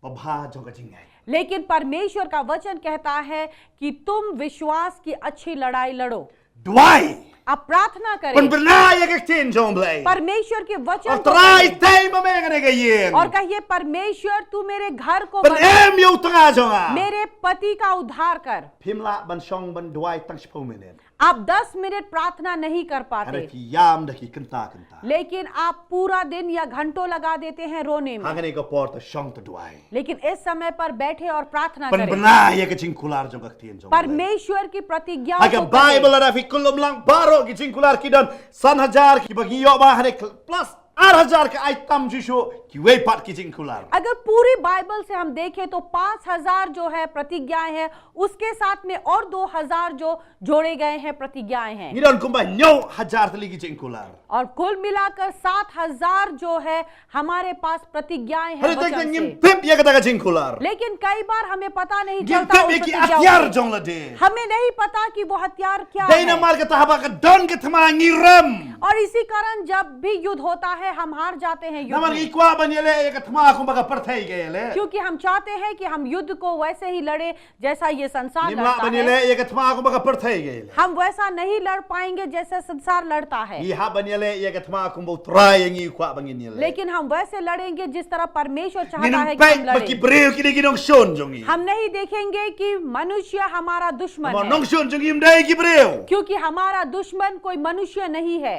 ba bha jong ka jingngeit. लेकिन परमेश्वर का वचन कहता है कि तुम विश्वास की अच्छी लड़ाई लड़ो। Duwai. आप प्रार्थना करें, Pynbna ïa ka ktien jong U Blei. परमेश्वर के वचन O को Trai, पढ़ें tei ma me ha kane ka ïing. और कहिए, परमेश्वर तू मेरे घर को बना, Pynim ïa u tnga jong nga. मेरे पति का उद्धार कर। Phim lah ban shong ban duwai tang shiphew minit. आप दस मिनट प्रार्थना नहीं कर Hynrei पाते, phi ïam da ki kynta kynta. लेकिन आप पूरा दिन या घंटों लगा देते हैं रोने Ha में। kane ka por to shong to duwai. लेकिन इस समय पर बैठे और प्रार्थना करें, Pynbna ïa ka jingkular jong ka ktien jong U Blei. परमेश्वर की प्रतिज्ञाओं Ha ka को करें। Baibl lada phi kylluid lang baroh ki jingkular ki don san hajar kiba ngi ïoh ba, hynrei plus ar hajar ka ai tam shuh shuh kiwei pat ki jingkular. अगर पूरी बाइबल से हम देखें तो पाँच हज़ार जो है प्रतिज्ञाएं हैं, उसके साथ में और दो हज़ार जो जोड़े गए हैं प्रतिज्ञाएं हैं, Ngi don kumba hynñiew hajar tylli ki jingkular. और कुल मिलाकर सात हज़ार जो है हमारे पास प्रतिज्ञाएं हैं Hynrei te वचन ngim से। tip ïa kata ka jingkular. लेकिन कई बार हमें पता नहीं Ngim चलता tip उन ïa ki प्रतिज्ञाओं atiar से। jong lade. हमें नहीं पता कि वो हथियार क्या Dei है। namar kata haba ka don ka thma ngi rem. और इसी कारण जब भी युद्ध होता है, हम हार जाते हैं युद्ध में। Namar ngi kwah ban ïaleh ïa ka thma kumba ka pyrthei ka ïaleh. क्योंकि हम चाहते हैं कि हम युद्ध को वैसे ही लड़े जैसा ये संसार लड़ता है। Ngim lah ban ïaleh ïa ka thma kumba ka pyrthei ka ïaleh. हम वैसा नहीं लड़ पाएंगे जैसे संसार लड़ता है। Ngi hap ban ïaleh ïa ka thma kumba U Trai ïa ngi u kwah ba ngin ïaleh. लेकिन हम वैसे लड़ेंगे जिस तरह परमेश्वर चाहता है कि हम लड़ें। Ngim peit ba ki briew ki dei ki nongshun jong ngi. हम नहीं देखेंगे कि मनुष्य हमारा दुश्मन है। Namar nongshun jong ngi ym dei ki briew. क्योंकि हमारा दुश्मन कोई मनुष्य नहीं है।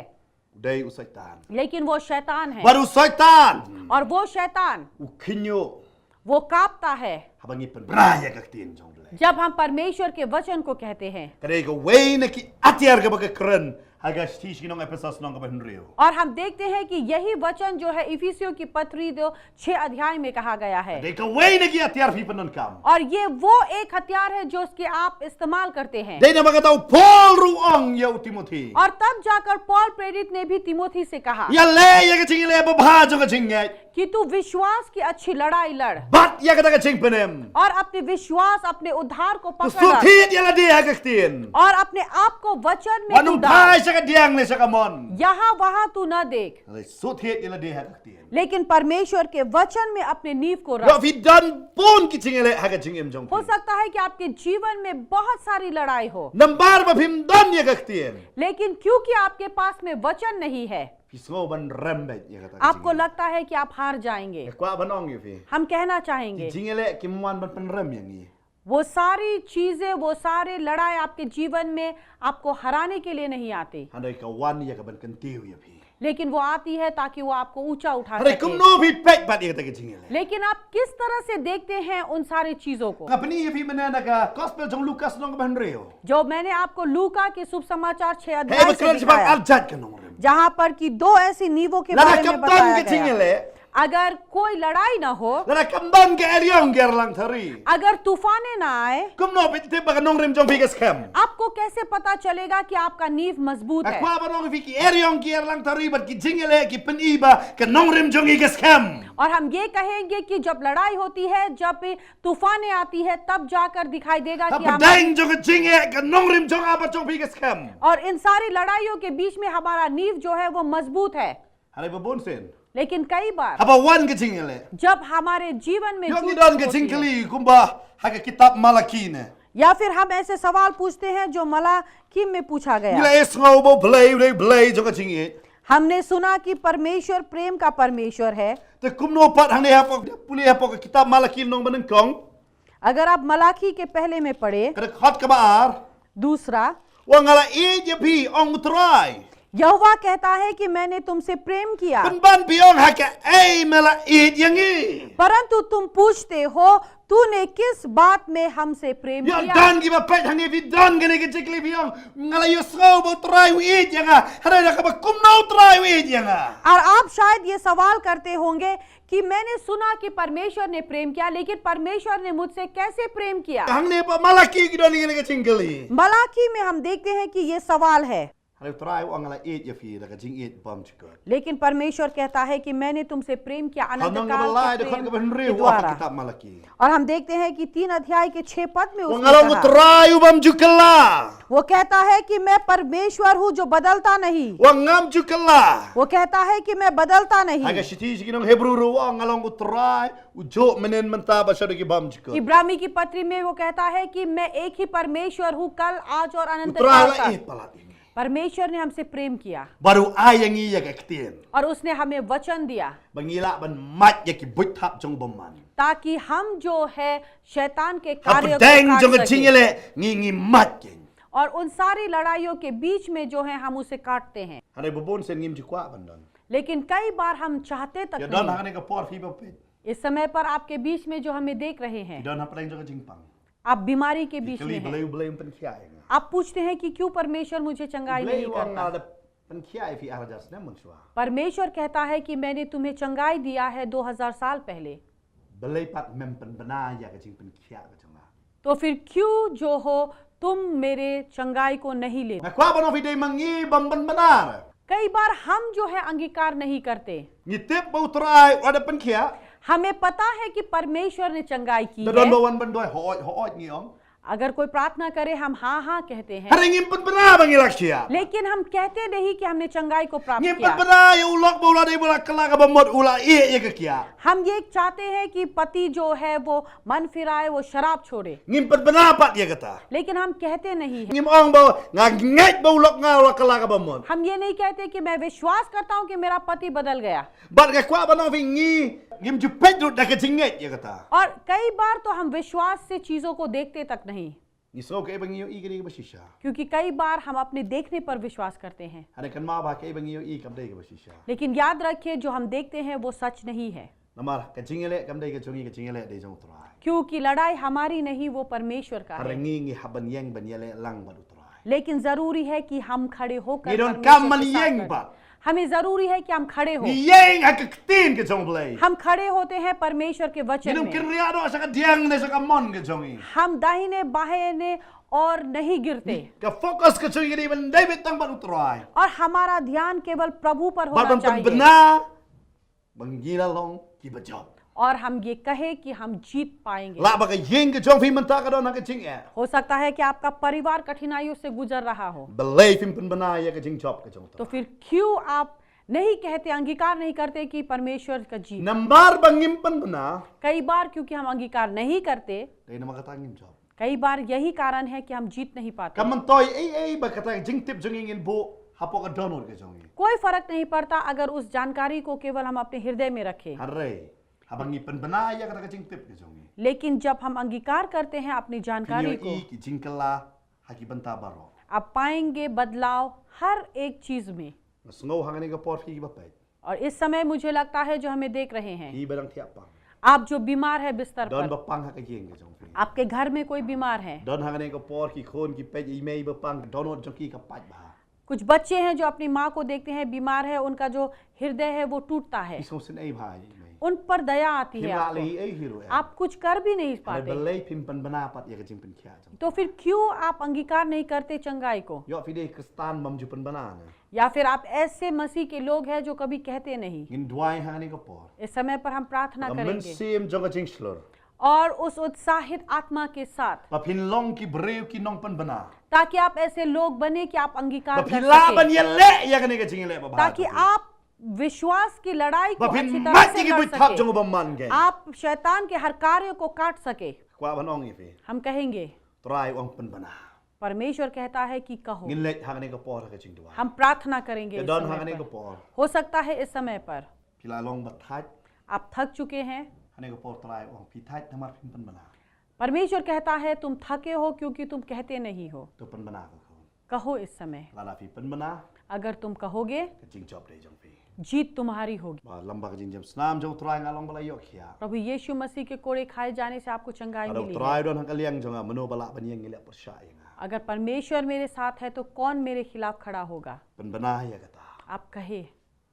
U dei u Soitan. लेकिन वो शैतान है। Bad u Soitan, और वो शैतान, u khñiuh, वो कांपता है, haba ngi pynbna ïa ka ktien jong U Blei. जब हम परमेश्वर के वचन को कहते हैं। Ka dei kawei na ki atiar kaba ka kren ha ka shithi sha ki nong Ephesos lynnong kaba hynriew. और हम देखते हैं कि यही वचन जो है इफिसियों की पत्री दो छह अध्याय में कहा गया है। Ka dei kawei na ki atiar phi pyndonkam. और ये वो एक हथियार है जो उसके आप इस्तेमाल करते हैं। Dei namar kata u Paul ruh u ong ïa u Timothi. और तब जाकर पौल प्रेरित ने भी तिमोथी से कहा Ïaleh ïa ka jingïaleh babha jong ka jingngeit. कि तू विश्वास की अच्छी लड़ाई लड़। Bat ïa kata ka jingpynim. और अपने विश्वास, अपने उद्धार को To पकड़ रख। Sut thied ïa lade ha ka ktien. और अपने आप को वचन में Wat nym तू डाल। Phai sha ka diang ne sha ka mon. यहाँ वहां तू न देख। Hynrei sut thied ïa lade ha ka ktien. लेकिन परमेश्वर के वचन में अपने नींव को रख। Ïoh phi don bun ki jingïaleh ha ka jingim jong phi. हो सकता है कि आपके जीवन में बहुत सारी लड़ाई हो। Namar ba phim don ïa ka ktien. लेकिन क्योंकि आपके पास में वचन नहीं है, Phi sngew ban rem beit ïa kata ka jingïaleh. आपको लगता है कि आप हार जाएंगे। Nga kwah ban ong ïa phi. हम कहना चाहेंगे, Ki jingïaleh kim wan ban pynrem ïa ngi. वो सारी चीजें, वो सारे लड़ाई आपके जीवन में आपको हराने के लिए नहीं आती, Hynrei ka wan ïa ka ban kyntiew ïa phi. लेकिन वो आती है ताकि वो आपको ऊंचा उठा Hynrei सके। Kumno phi peit pat ïa kata ka jingïaleh. लेकिन आप किस तरह से देखते हैं उन सारी चीजों को? Nga pyni ïa phi mynne na ka gospel jong Lukas lynnong kaba hynriew. जो मैंne आपको लूका के शुभ समाचार छह अध्याय से दिखाया, Haba kren shaphang ar jait ka nongrim. जहां पर कि दो ऐसी नींवों के बारे में बताया गया। Lada kam don ka jingïaleh. अगर कोई लड़ाई ना हो, Lada kam don ka eriong ka erlang thari. अगर तूफानें ना आए, Kumno phi tip ba ka nongrim jong phi ka skhem. आपको कैसे पता चलेगा कि आपका नींव मजबूत है? Nga kwah ban ong ïa phi ki eriong ki erlang thari bad ki jingïaleh ki pyni ba ka nongrim jong ngi ka skhem. और हम ये कहेंगे कि जब लड़ाई होती है, जब तूफानें आती है, तब जाकर दिखाई देगा कि हमारी Hapdeng jong ka jingeh ka nongrim jong nga bad jong phi ka skhem. और इन सारी लड़ाइयों के बीच में हमारा नींव जो है वो मजबूत है। Hynrei ba bun sien. लेकिन कई बार Haba wan ka jingïaleh. जब हमारे जीवन में Ïoh ngi don ka jingkylli kumba ha ka kitab Malaki ne. या फिर हम ऐसे सवाल पूछते हैं जो मलाकी में पूछा गया। Ngi la ïohsngew ba U Blei u dei U Blei jong ka jingïeit. हमने सुना कि परमेश्वर प्रेम का परमेश्वर है। Te kumno pat hangne hapoh, pule hapoh ka kitab Malaki lynnong banyngkong. अगर आप मलाकी के पहले में पढ़े, Ka dkhot kaba ar. दूसरा, Wat nga la ïeit ïa phi, ong U Trai. यहोवा कहता है कि मैंने तुमसे प्रेम किया। Pynban phi ong ha kaei me la ïeit ïa ngi. परंतु तुम पूछते हो, तूने किस बात में हमसे प्रेम Ïoh किया? Don kiba peit hangne phi don kane ka jingkylli phi ong, nga la ïohsngew ba U Trai u ïeit ïa nga. Hynrei da kaba kumno U Trai u ïeit ïa nga. और आप शायद ये सवाल करते होंगे कि मैंने सुना कि परमेश्वर ने प्रेम किया, लेकिन परमेश्वर ने मुझसे कैसे प्रेम किया? Hangne hapoh Malaki ki don ïa kane ka jingkylli. मलाकी में हम देखते हैं कि ये सवाल है। Hynrei U Trai u ong nga la ïeit ïa phi da ka jingïeit bymjukut. लेकिन परमेश्वर कहता है कि मैंने तुमसे प्रेम किया अनंतकाल के प्रेम के द्वारा। Lynnong kaba lai, dkhot kaba hynriew, hapoh kitab Malaki. और हम देखते हैं कि तीन अध्याय के छह पद में Wat nga la ong U Trai u bym ju kylla. वो कहता है कि मैं परमेश्वर हूँ जो बदलता नहीं। Wat ngam ju kylla. वो कहता है कि मैं बदलता नहीं। Ha ka shithi sha ki nong Hebru ruh u ong nga la ong U Trai u juh mynhynnin mynta bad shaduh ki bymjukut. इब्रानी की पत्री में वो कहता है कि मैं एक ही परमेश्वर हूँ, कल, आज और अनंत काल तक। U Trai u la ïeit palat ïa ngi. परमेश्वर ने हमसे प्रेम किया। Bad u ai ïa ngi ïa ka ktien. और उसने हमें वचन दिया। Ba ngi lah ban mad ïa ki buit thap jong u bymman. ताकि हम जो है शैतान के कार्य को काट सकें। Hapdeng jong ka jingïaleh ngi, ngi mad ïa ngi. और उन सारी लड़ाइयों के बीच में जो है हम उसे काटते हैं। Hynrei ba bun sien ngim ju kwah ban don. लेकिन कई बार हम चाहते तक नहीं। Ïa don ha kane ka por phi ba peit. इस समय पर आपके बीच में जो हमें देख रहे हैं, Phi don hapdeng jong ka jingpang. आप बीमारी के बीch में हैं। Phi kylli balei U Blei um pynkhiah ïa nga. आप पूछते हैं कि क्यों परमेश्वर मुझे चंगाई नहीं करता? U Blei u ong nga la pynkhiah ïa phi ar hajar snem mynshuwa. परमेश्वर कहता है कि मैंने तुम्हें चंगाई दिया है दो हज़ार साल पहले। Balei pat mem pynbna ïa ka jingpynkhiah ka jong nga? तो फिर क्यों जो हो तुम मेरे चंगाई को नहीं लेते? Nga kwah ban ong ïa phi dei ma ngi bym pynbna. कई बार हम जो है अंगीकार नहीं करते। Ngi tip ba U Trai u la dep pynkhiah. हमें पता है कि परमेश्वर ने चंगाई की है। Te don ba wan ban duwai, hooid, hooid ngi ong. अगर कोई प्रार्थना करे, हम हाँ हाँ कहते हैं, Hynrei ngim pynbna ba ngi la shia. लेकिन हम कहते नहीं कि हमने चंगाई को प्राप्त Ngim किया। pynbna ïa u lok ba u la dei ba u la kylla kaba mut, u la ïeh ïa ka kiad. हम ये चाहते हैं कि पति जो है वो मन फिराए, वो शराब छोड़े, Ngim pynbna pat ïa kata. लेकिन हम कहते नहीं है। Ngim ong ba nga ngeit ba u lok nga u la kylla kaba mut. हम ये नहीं कहते कि मैं विश्वास करता हूँ कि मेरा पति बदल गया। Bad nga kwah ban ong ïa phi, ngi ngim ju peit ruh da ka jingngeit ïa kata. और कई बार तो हम विश्वास से चीजों को देखते तक नहीं, Ngi sngew kaei ba ngi ïohi ka dei kaba shisha. क्योंकि कई बार हम अपने देखने पर विश्वास करते हैं, Hynrei kynmaw ba kaei ba ngi ïohi kam dei kaba shisha. लेकिन याद रखिए, जो हम देखते हैं वो सच नहीं है, Namar ka jingïaleh kam dei ka jong ngi, ka jingïaleh dei jong u Trai. क्योंकि लड़ाई हमारी नहीं, वो परमेश्वर का Hynrei है। ngi ngi hap ban ïeng ban ïaleh lang bad u Trai. लेकिन जरूरी है कि हम खड़े होकर Ngi don परमेश्वर kam ban के साथ ïeng खड़े। bad. हमें जरूरी है कि हम खड़े हो, Ngi ïeng ha ka ktien ka jong u Blei. हम खड़े होते हैं परमेश्वर के Ngi वचन nym में। kynriah noh sha ka diang ne sha ka mon ka jong ngi. हम दाहिने बाहिने और नहीं गिरते, Ka focus ka jong ngi ka dei ban dei beit tang bad u Trai. और हमारा ध्यान केवल प्रभु पर Bad होना ban चाहिए, pynbna ba ngi la long kiba jop. और हम ये कहे कि हम जीत पाएंगे। Lah ba ka ïing ka jong phi mynta ka don ha ka jingeh. हो सकता है कि आपका परिवार कठिनाइयों से गुजर रहा हो, Balei phim pynbna ïa ka jingjop ka jong u तो Trai. फिर क्यों आप नहीं कहते, अंगीकार नहीं करते कि परमेश्वर का जीत? Namar ba ngim pynbna. कई बार क्योंकि हम अंगीकार नहीं करते, Dei namar kata ngim jop. कई बार यही कारण है कि हम जीत नहीं पाते। Kam myntoi ei ei ba kata ka jingtip jong ngi ngin buh hapoh ka dohnud ka jong ngi. कोई फर्क नहीं पड़ता अगर उस जानकारी को केवल हम अपने हृदय में रखें, Hynrei haba ngi pynbna ïa kata ka jingtip ka jong ngi, लेकिन जब हम अंगीकार करते हैं अपनी phin जानकारी को, ïohi ki jingkylla ha ki bynta baroh. आप पाएंगे बदलाव हर एक चीज में। Nga sngew hangne ka por phi kiba peit, और इस समय मुझे लगता है, जो हमें देख रहे हैं, phi ba dang thiah pang, आप जो बीमार है बिस्तर don पर, ba pang ha ka ïing ka jong phi. आपके घर में कोई बीमार है, Don hangne ka por ki khun ki peit ïa i mei ba pang, dohnud jong ki ka pait bha. कुछ बच्चे हैं जो अपनी माँ को देखते हैं बीमार है, उनका जो हृदय है वो टूटता है, Ki sngewsynei bha ïa i mei. उन पर दया आती Phim है lah leh आपको, ei ei hi ruh eh. आप कुछ कर भी नहीं Hynrei पाते। balei phim pynbna pat ïa ka jingpynkhiah jong. तो फिर क्यों आप अंगीकार नहीं करते चंगाई को? Ïoh phi dei Khristan bym ju pynbna ne. या फिर आप ऐसे मसीह के लोग हैं जो कभी कहते नहीं। Ngin duwai hangne ka por. इस समय पर हम प्रार्थना Ka करेंगे mynsiem jong ka jingshlur. और उस उत्साहित आत्मा के साथ, Ba phin long ki briew ki nongpynbna. ताकि आप ऐसे लोग बने कि आप अंगीकार Ba phi कर lah ban सके, ïaleh ïa kane ka jingïaleh ba bha. ताकि आप विश्वास की लड़ाई को Ba phin अच्छी तरह mad से ïa ki लड़ buit thap सके, jong u bymman. आप शैतान के हर कार्य को काट सके। Kwah ban ong ïa phi. हम कहेंगे, Trai u ong pynbna. परमेश्वर कहता है कि कहो। Ngin leit hangne ka por ha ka jingduwai. हम प्रार्थना करेंगे Ka इस don समय hangne ka पर। por. हो सकता है इस समय पर Phi la long ba thait. आप थक चुके हैं। Hangne ka por Trai u ong phi thait namar phim pynbna. परमेश्वर कहता है, तुम थके हो क्योंकि तुम कहते नहीं हो। To pynbna ka khun. कहो इस समय। Lada phi pynbna, अगर तुम कहोगे, ka jingjop dei jong phi. जीत तुम्हारी होगी। Ba lyngba ka jingjem snam jong u Trai nga long ba la ïoh khiah. प्रभु यीशु मसीह के कोड़े खाए जाने से आपको चंगाई Lada u मिली Trai है। u don ha ka liang jong nga, mano ba lah ban ïeng ïaleh pyrshah ïa nga. अगर परमेश्वर मेरे साथ है तो कौन मेरे खिलाफ खड़ा होगा? Pynbna ïa kata. आप कहे।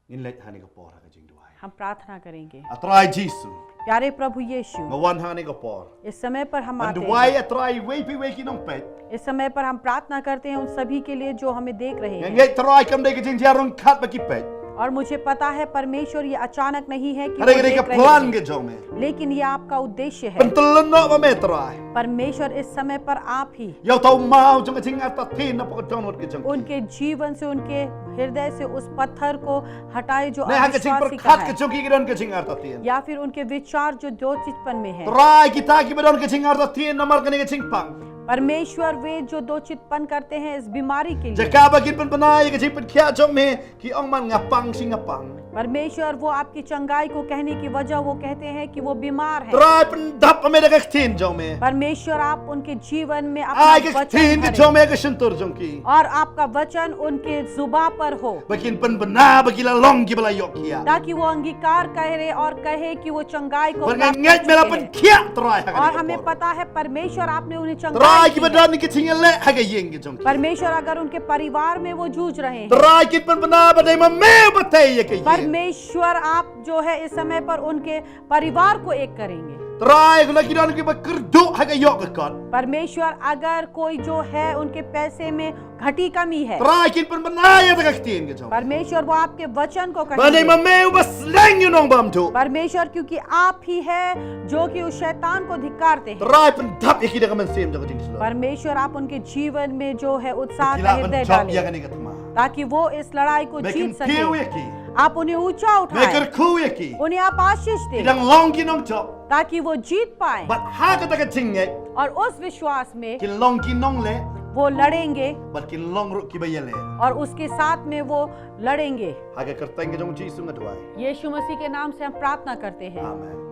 Ngin leit hangne ka por ha ka jingduwai. हम प्रार्थना करेंगे। A Trai Jisu. प्यारे प्रभु यीशु, Nga wan hangne ka por. इस समय पर हम Ban आते duwai हैं। A Trai iwei pa iwei ki nongpeit. इस समय पर हम प्रार्थना करते हैं उन सभी के लिए जो हमें देख रहे Nga हैं। ngeit Trai kam dei ka jingjia ryngkat bad ki peit. और मुझे पता है परमेश्वर, ये अचानक नहीं है कि वो Hynrei ka dei देख ka रहे plan हैं, ka jong me. लेकिन ये आपका उद्देश्य है। Pyntylun noh ma me Trai. परमेश्वर इस समय पर आप ही Ïa uta u maw jong ka jingartatien napoh ka dohnud ka jong ki. उनके जीवन से, उनके हृदय से उस पत्थर को हटाए जो Ne ha ka अविश्वासी का jingpyrkhat ka है, jong ki ki don ka jingartatien. या फिर उनके विचार जो दो चितपन में है। Trai kita kiba don ka jingartatien namar kane ka jingpang. परमेश्वर, वे जो दो चितपन करते हैं इस बीमारी के लिए, Jaka ba kin pynbna ïa ka jingpynkhiah jong me, ki ong man nga pang shi nga pang. परमेश्वर, वो आपकी चंगाई को कहने की वजह वो कहते हैं कि वो बीमार है। Trai pyndap ma me da ka ktien jong me. परमेश्वर, आप उनके जीवन में Ai अपना ka वचन ktien ka भरें jong me ha ka shyntur jong ki. और आपका वचन उनके जुबा पर हो, Ba kin pynbna ba ki la long kiba la ïoh khiah. ताकि वो अंगीकार करे और कहे कि वो चंगाई को Ba nga प्राप्त ngeit me la कर चुके हैं। pynkhiah Trai ha और kane ka हमें por. पता है परमेश्वर, आपने उन्हें चंगाई Trai दी kiba है। don ka jingleh ha ka ïing ka jong ki. परमेश्वर, अगर उनके परिवार में वो जूझ रहे हैं, Trai kin pynbna ba dei ma me uba tei ïa ka ïing. परमेश्वर, आप जो है इस समय पर उनके परिवार को एक करेंगे। Trai, khublei ki don kiba kyrduh ha ka ïoh ka kot. परमेश्वर, अगर कोई जो है उनके पैसे में घटी कमी है, Trai, kin pynbna ïa ka ktien ka jong. परमेश्वर, वो आपके वचन को कहेंगे। Ba dei ma me uba sleng ïa u nongbamduh. परमेश्वर, क्योंकि आप ही है जो कि उस शैतान को धिक्कारते हैं। Trai, pyndap ïa ki da ka mynsiem jong ka jingshlur. परमेश्वर, आप उनके जीवन में जो है उत्साह का हृदय डालें, ताकि वो इस लड़ाई को जीत सके। Ba kin kiew ïa ki. आप उन्हें ऊंचा उठाएं। Ba kin kyrkhu ïa ki. उन्हें आप आशीष दें। Ki dang long ki nongjop. ताकि वो जीत पाए। Bad ha kata ka jingngeit, और उस विश्वास में, kin long ki nongleh, वो लड़ेंगे, bad kin long ruh kiba ïaleh, और उसके साथ में वो लड़ेंगे। Ha ka kyrteng ka jong u Jisu nga duwai. यीशु मसीह के नाम से हम प्रार्थना करते हैं। Amen.